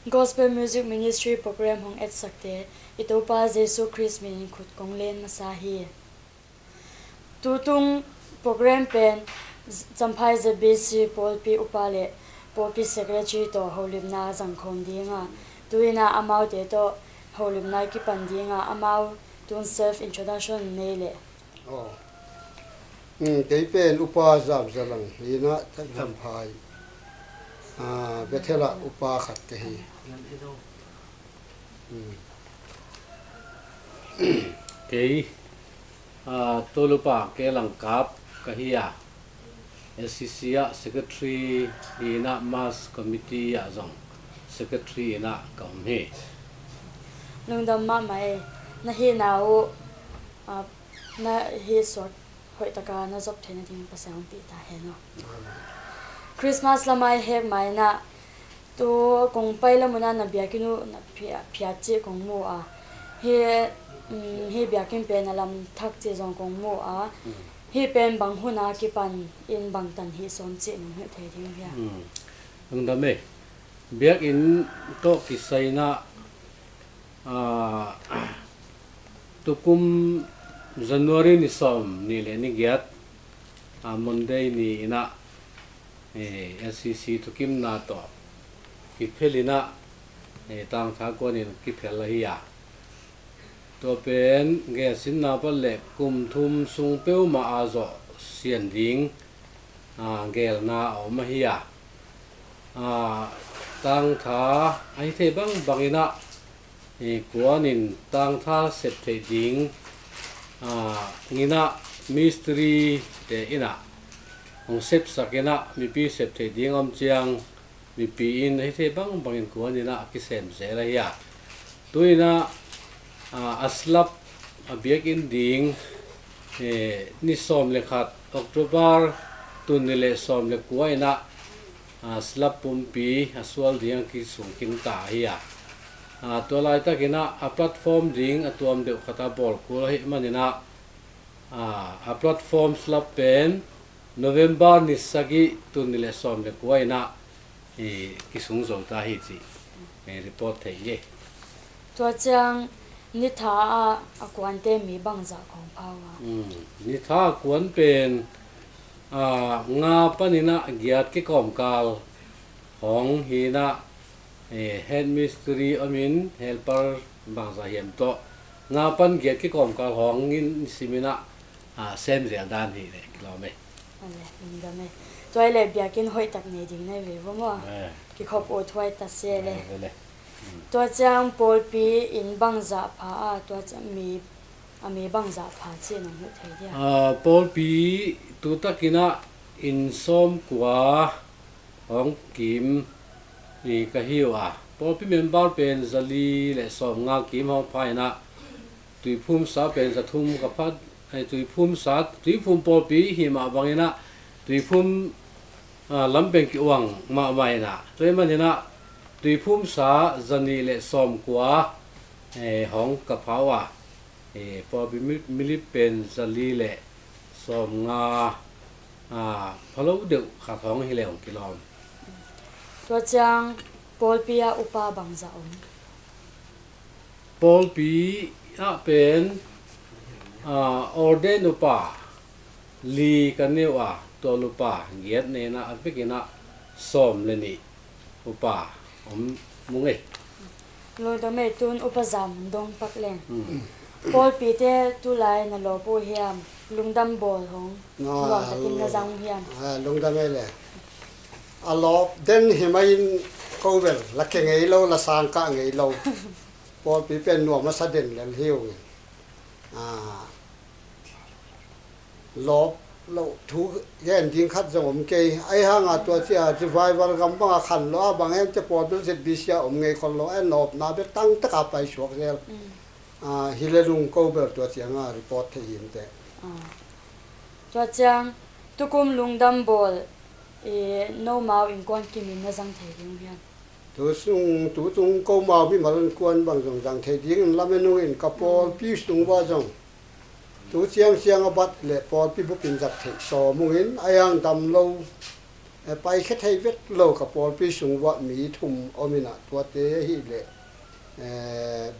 Gospel Music Ministry Program hong et sak te i Topa Jesuh Christ min in khut kong len hmasa hi. Tutung program pen Champhai ZBC pawlpi upa le pawlpi secretary to holimna zangkhawm ding ah tuin ah amau te to holimna ki pan ding ah amau tun self introduction nei le. Aw. Kei pen upa zam zalang hlin ah Champhai Bethel ah upa khat te hi. Kei Tulupa Kelang Kap ka hi a SCC ah Secretary in ah Mass Committee ah zong Secretary in ah ka um hi. Lungdam mah mai na hi nau na hi sort hoi taka na zop the na ding pasang pi ta he no. Christmas lamai hek mai na Tu kong pai la muna na biakinn u na phiat chih kong mu a. Hi hi biakinn pe na lam thak chi zong kong mu a. Hi pen bang hun a kipan in bang tan hi sawm chih nung hmuh thei ding hia. Nung dam e. Biakinn to ki sai na tukum January ni 10 ni le ni giat Monday ni ina LCC thukimna to ki phelina tang tha kuanin ki phel a hi a. To pen ge sinna pal le kum thum sung peu ma a zawh sian ding gel na a awm a hi a. Tang tha a hi thei bang bangina kuanin tang tha sep thei ding ngina mistri te inah Ong sep sak ina mipi sep thei ding awm chiang, mipi in hei thei bang bang in kuan ina a ki sem zel a hi a. Tuina a slab a biakinn ding ni 11 October tun ni leh 19 ina slab pumpi a sual ding a ki sung king ta a hi a. Tualai takina a platform ding a tuam deuh khat a ball kul a hi hman ina A platform slab pen November ni sagi tun ni leh 19 in ah ki sung zo ta hi chi report theih nge. Tuachiang ni tha ah a kuan te mi bang zah khawng phau a. Ni tha a kuan pen nga panin ah giat ki kawm kal hawng hin ah head mistri awm in helper bang zah hiam tawh Nga pan giat ki kawm kal hawng in simin ah sem zel dan hi le ki lawm e. Ale lungdam e. Tuai le biakin hoi tak nei ding nei ve vo maw? Ki khop u thuai ta se le. Tua chiang pawl pi in bang zah pha a tua chiang mi a mi bang zah pha chi nang hmuh thei dia. Pawl pi tu takin ah in 90 hawng kim I ka hiu a, pawlpi member pen 450 kim hawng phain ah tuiphum sa pen 300 ka phat ai tuiphum sa tuiphum pawlpi hi mah bangin ah tuiphum lam pen ki uang mah main ah tuiman in ah tuiphum sa 290 hawng ka phau a pawlpi milip pen 150 phalo deuh kha thawng hi leong ki lawm. Tuachiang Pawlpi ah upa bang za um. Pawlpi ah pen orden upa li kan neu a tual upa ngiat nen ah vek in ah sawm le nih upa um mu ngei. Lawidawm e tun upa zam dong pak leng. Pawlpi te tu lai na lo pu hiam lungdam bawl hong nuam takin na zang hiam. Lungdam e le A lawp den hi mei in ko bel la ke ngei lo la sang ka ngei lo pawl pi pen nuam a sa den lel hiu in lawp lo thu gen ding khat zong um ke ai ha nga tua chi a revival gam bang a khan lo a bang em te pawl bil ZBC a um ngei khol lo en lawp na be tang taka pai suak zel a hilelung ko bel tua chiang a report the hin te. Tua chiang tukum lungdam ball I nomau in kuan kim in na zang thei ding hian. Tu sung tu tung ko mau mi mal an kuan bang zong zang thei ding in lam nung in ka pawl pi sung wa zong tu chiang chiang a bat le pawl pi bu pin zak thei so mung in ayang dam lo Pai khe thei vek lo ka pawlpi sung vuah mi thum awm in ah tuate hi le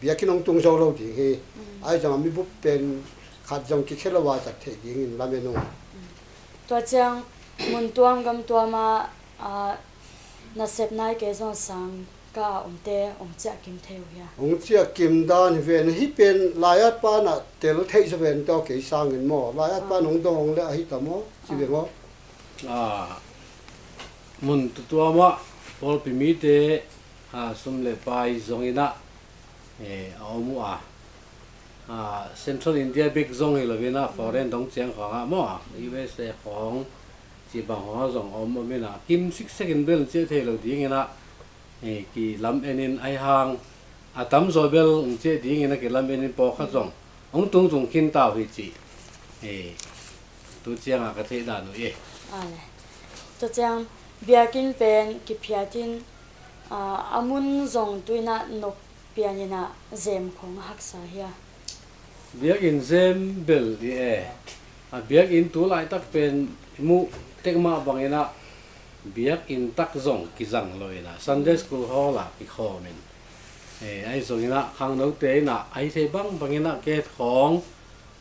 biakinn ong tung zo lo ding hi ai zong ah mibup pen khat zong ki khe lo ah zat theih ding in lam en um. Tuachiang mun tuam gam tuam ah na sep nai ke zong sang ka ah um te ong chiah kim theu hia. Ong chiah kim dan hi ven hi pen laiat pa na tel theih sa ven to kei sang in maw laiat pa nong dong le a hi ta maw chi ve maw. Mun tutuam ah pawlpi mi te sum le pai zong in ah a um u a. Central India bik zong hi lovin ah foreign dong chiang khawng ah maw USA khawng chi bang hawng zong om om in ah kim sik sek in bel che thei lo ding in ah ki lam en in ai hang a tam zo bel ung che ding in ki lam en in po kha zong ong tung tung khin tau hi chi Tu chiang ah ka theih dan u i. Ale. Tu chiang biakinn pen ki phiatin amun zong tuina nok pianina zem khong haksa hia. Biakinn zem bel di e. A biakinn tu lai tak pen mu tekma bangina biakinn tak zong ki zang loina Sunday School Hall ah ki khomin. E ai zongina khang no te na ai the bang bangina ke khong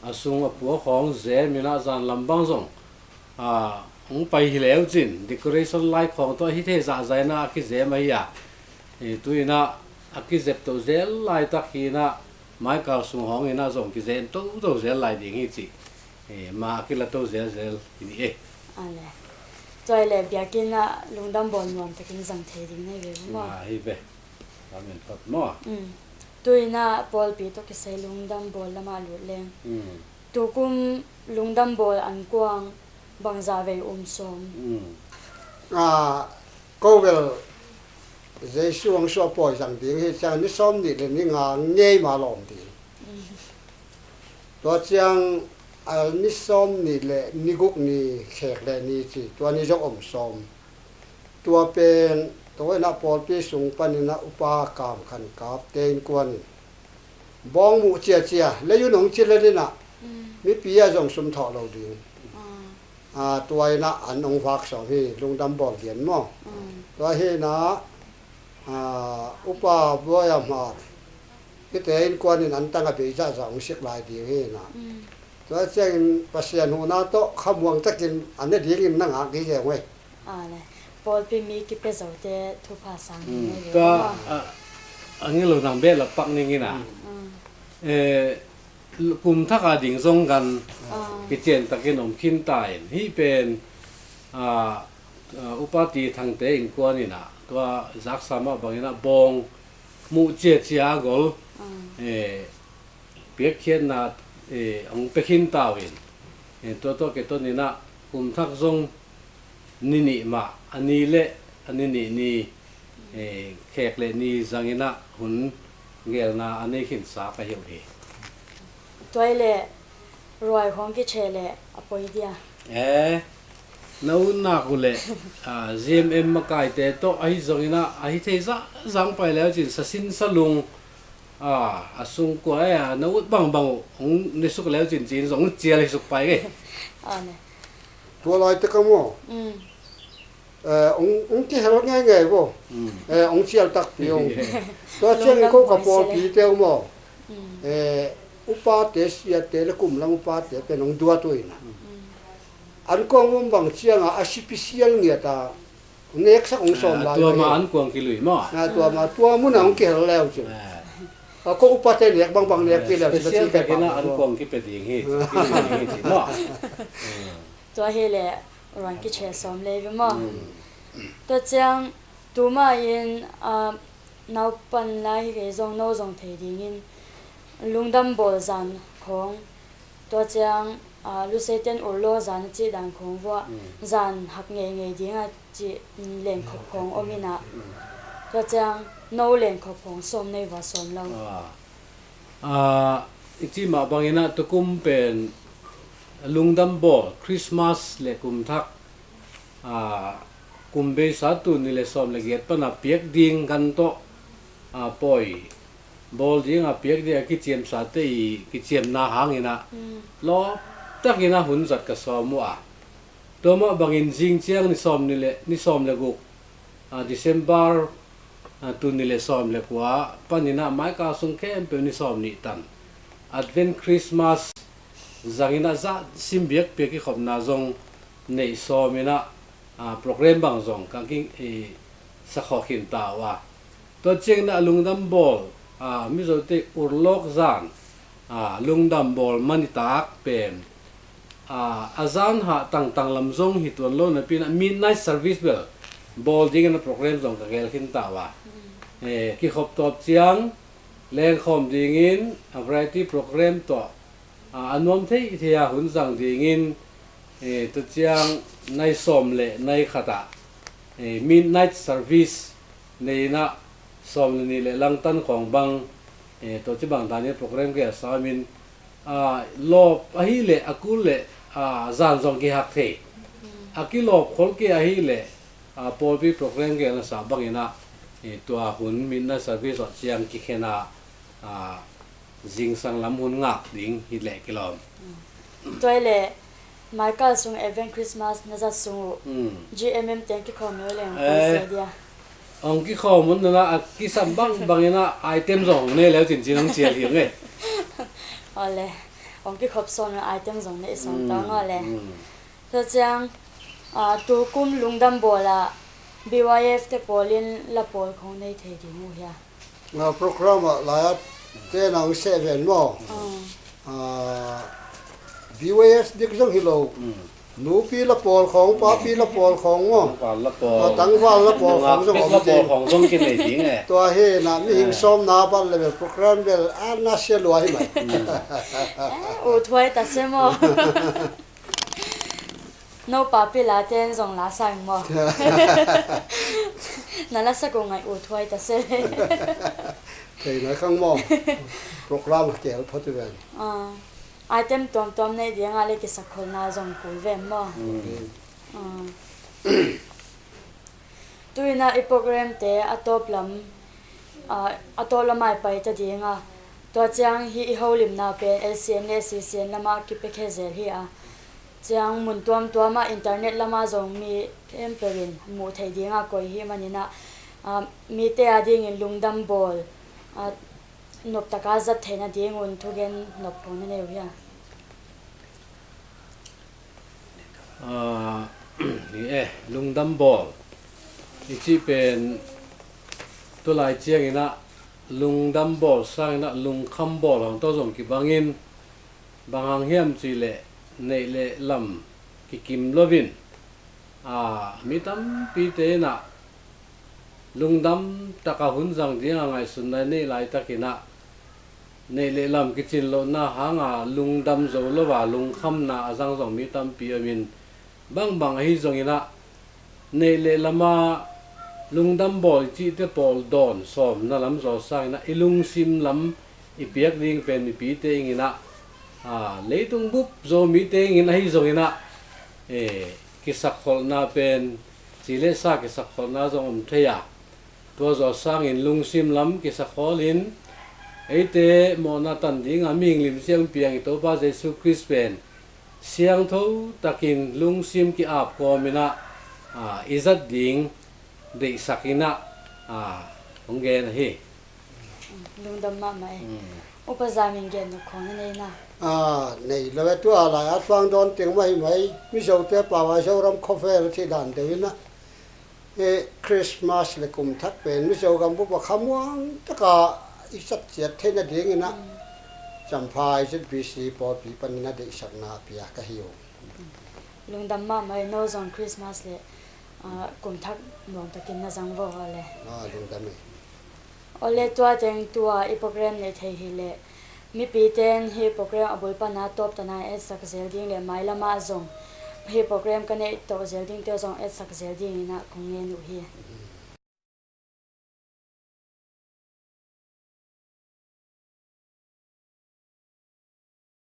A sung a pua khawng ze min ah zan lam bang zong a ung pai hi leu chin decoration lai khawng to hi the za zai na a ki ze mai a i tuina a ki zep to zel lai tak hi na mai kar sung hong ina zong ki zen to to zel lai ding hi chi e ma ki la to zel zel ni e. Ale choi le biakin a lungdam bol nuam takin zang thei ding nei ve ma. Hi ve amen phot mo. Tuina pawlpi to kisei lungdam bawl lamah lut leng. Tukum lungdam bawl an kuang bangza vei um sawm. Kowel Jesuh ang sua pawi zang ding hi chiang ni sawm ni le ni nga ngei ma lawm ding. Tua chiang ni sawm ni le ni guk ni khek le ni chi tua ni zok om sawm. Tua pen tawinak pawlpi sung pan in a upa kaam khan kap tein kuan in bawng muh ciacia le yunung cilen in ah mipi ah zong sum thawh lo ding tuai na an ong vak song hi lungdam bol lian maw tua hi na upa buai a hmar hi tein kuan in an tang a bei za za ong sik lai ding hi na tua chiang in pasian hu na to khamuang takin an ding in na ngak hi le ngwe. Ka angilo nang be la pak ning ina kum thaka ding zong kan ki chen takin om khin ta in hi pen upati thangte in kuan ina tua zak sama bangina bong mu che chia gol piak khian na ong pe khin tau in to to ke to nina kum thak zong Ni nih mah a ni le a ni nih ni khek le ni zang in ah hun ngel na a nei khin sa ka hiu hi. Tuai le ruai huang ki che le a poi dia. E no na ku le ZMM ma kai te to a hi zong in ah a hi thei za zang pai le chin sa sin sa lung a a sung ko e a no ut bang bang ong ni suk le chin chin zong chial hi suk pai ke. A ne. Tua lai te ka mo. Ong ki hel ngai ngai bo. Ong chial tak pi ong. Tua chiang ko ka pol pi te mo. Upa te sia te le kum lang upa te pe nong dua tu ina. An kong mum bang chiang a artificial ngia ta nek sak ong som lai. Tua ma an kuang ki lui mo. Tua ma tua mun ong ki hel leo chu. Ko upa te nek bang bang nek pi leo chu chi ka na an kuang ki pe ding hi ki chi mo. Tua hi le ruan ki che som le vi mo. To chiang tu ma in nau pan lai ke zong no zong thei ding in lungdam bol zan khong to chiang lu se ten ur lo zan chi dan khong wa zan hak nge nge ding a chi len khop khong omina to chiang no len khop khong som nei wa som lo. A chi ma bangina tukum pen lungdam bol Christmas le kum thak a kum be sa tu ni le som le get pa na piek ding kan to a poi bol ding a piek ding ki chiam sa te i ki chiam na hang ina lo takina hun zat ka so mu a Tuamah bangin zing chiang ni sawm ni leh ni sawm le guk December tu ni le sawm le kua panin ah Maika sung khem pe ni sawm ni tan Advent Christmas zangin ah za sim biak pe ki khop na zong nei sawm in ah program bang zong kan ki sakhaw khin ta wa. To chiang na lungdam ball Mizo te urlawk zan lungdam ball manitak pen a zan ha tang tang lam zong hi tuan lo na pin midnight service bel ball ding na program zong ka gel khin ta wa e ki khop top chiang leng khom ding in a variety program to anuam thei thea hun zang ding in e to chiang nai som le nai khata e midnight service nei na som le ni le lang tan khong bang e to chi bang dan program ke samin a lop a hi le a kul le a zan zong ki hak thei a ki lop khol ke a hi le a pawl pi program ke na sa bangina e tua hun min na service o chiang ki khena a jing sang lam hun ngak ding hi le ki lom. Toi le Michael sung event Christmas na za sung GMM ten ki khom yo leng ko se dia. Ong ki khom mun na a ki sam bang bangina item zong ne le chin chin ong chial hi nge. Ole ong ki khop son item zong ne song ta nga le. To chiang a tu kum lungdam bola BYF te polin la pol khong nei thei di mu ya. Na program la ya te na se ven mo. BYF dik zong hi lo. Nu pi la pol khong pa pi la pol khong mo. ละปอ ตั้งว่าละปอของ สองละปอของสองกินไหนดีไง ตัวเฮนะมีหิงซ้อมนาบัลเลยโปรแกรมเบลอานาเชลวายไหม อูถวยตัดเสมอโนปาปิลาเตนซองลาสังมอนั่นละสักงไงอูถวยตัดเส เทนะข้างมอโปรแกรมเกี่ยวพอดีเวน อ่าไอเทมตอมตอมในเดียงอะไรกิสักคนนาซองกุยเวมออ่าตุยน่ะอีโปรแกรมเตอตบลำอ่าอตบลำไม่ไปจะดีงะตัวเจียงฮีอีโฮลิมนาเป็น LCN และ CCN ละมากิเปเคเซลฮีอ่ะเจียงมุนตัวตัวมาอินเทอร์เน็ตละมาจงมีเอ็มเปรินหมู่ไทยดีงะกอยฮีมันนี่นะอ่ามีเตอดิ่งลุงดัมบอลอ่านบตะกาจัดเทนะดิ่งอุนทุเกนนบพงนั่นเองอ่ะ นี่เอลุงดัมบอลอีจีเป็นตัวลายเจียงนะลุงดัมบอลสร้างนะลุงคำบอลของตัวส่งกิบังอินบางหางเฮียมจีเล่ในเล่ลำกิกิมลวินมีตั้มปีเตนะลุงดำตะกะหุนจังดีงไงสุนในในลายตะกินะในเล่ลำกิจินโลนะหางาลุงดำโจลว่าลุงคำนาจังส่งมีตั้มปีอมินบางบางฮีจงอินะในเล่ลำมาลุงดำบอลจีเตปอลดอนสอมนาลำจอสร้างนะอีลุงซิมลำอีเปียกลิงเป็นมีปีเตงอินะเลยตุงบุบโจมีเตงอินะฮีจงอินะเอกิสักขอนาเป็นจีเลสากิสักขอนาจงอมเทียตัวจอสร้างอินลุงซิมลำกิสักขอลินไอเตโมนาตันดิงอามิงลิมเสียงเปียงตัวพระเยซูคริสต์เป็นเสียงทูตะกินลุงซิมกิอาบกอมินะอิจัดดิงเด็กสักินะของแกนะฮีลุงดำมาไหมอุปจามิงเกนของนั่นเองนะในเลวตัวอะไรอัดฟังโดนเตียงไม่ไหมมิโซเตปาวาโซรัมคาเฟ่ที่ด่านเดียวนะเอคริสต์มาสเลยกุมทักเป็นมิโซกัมบุปผาม่วงตะกาอิสัตเสียเทนเดียงนะจำพายจุดบีซีปอปีปันนาเดสักนาเปียกหิวลุงดำมาไหมโนซอนคริสต์มาสเลยกุมทักนวมตะกินนะจังวอเลยลุงดำไหมโอเลตัวเจงตัวอีโปรแกรมในไทยฮิเลมีปีเตนฮีโปรแกรมอบุลปนาตบตนายเอสักเซลดิ้งเลไม่ละมาจงฮีโปรแกรมกันในตัวเซลดิ้งเตียวจงเอสักเซลดิ้งนะคงเงินอยู่ฮี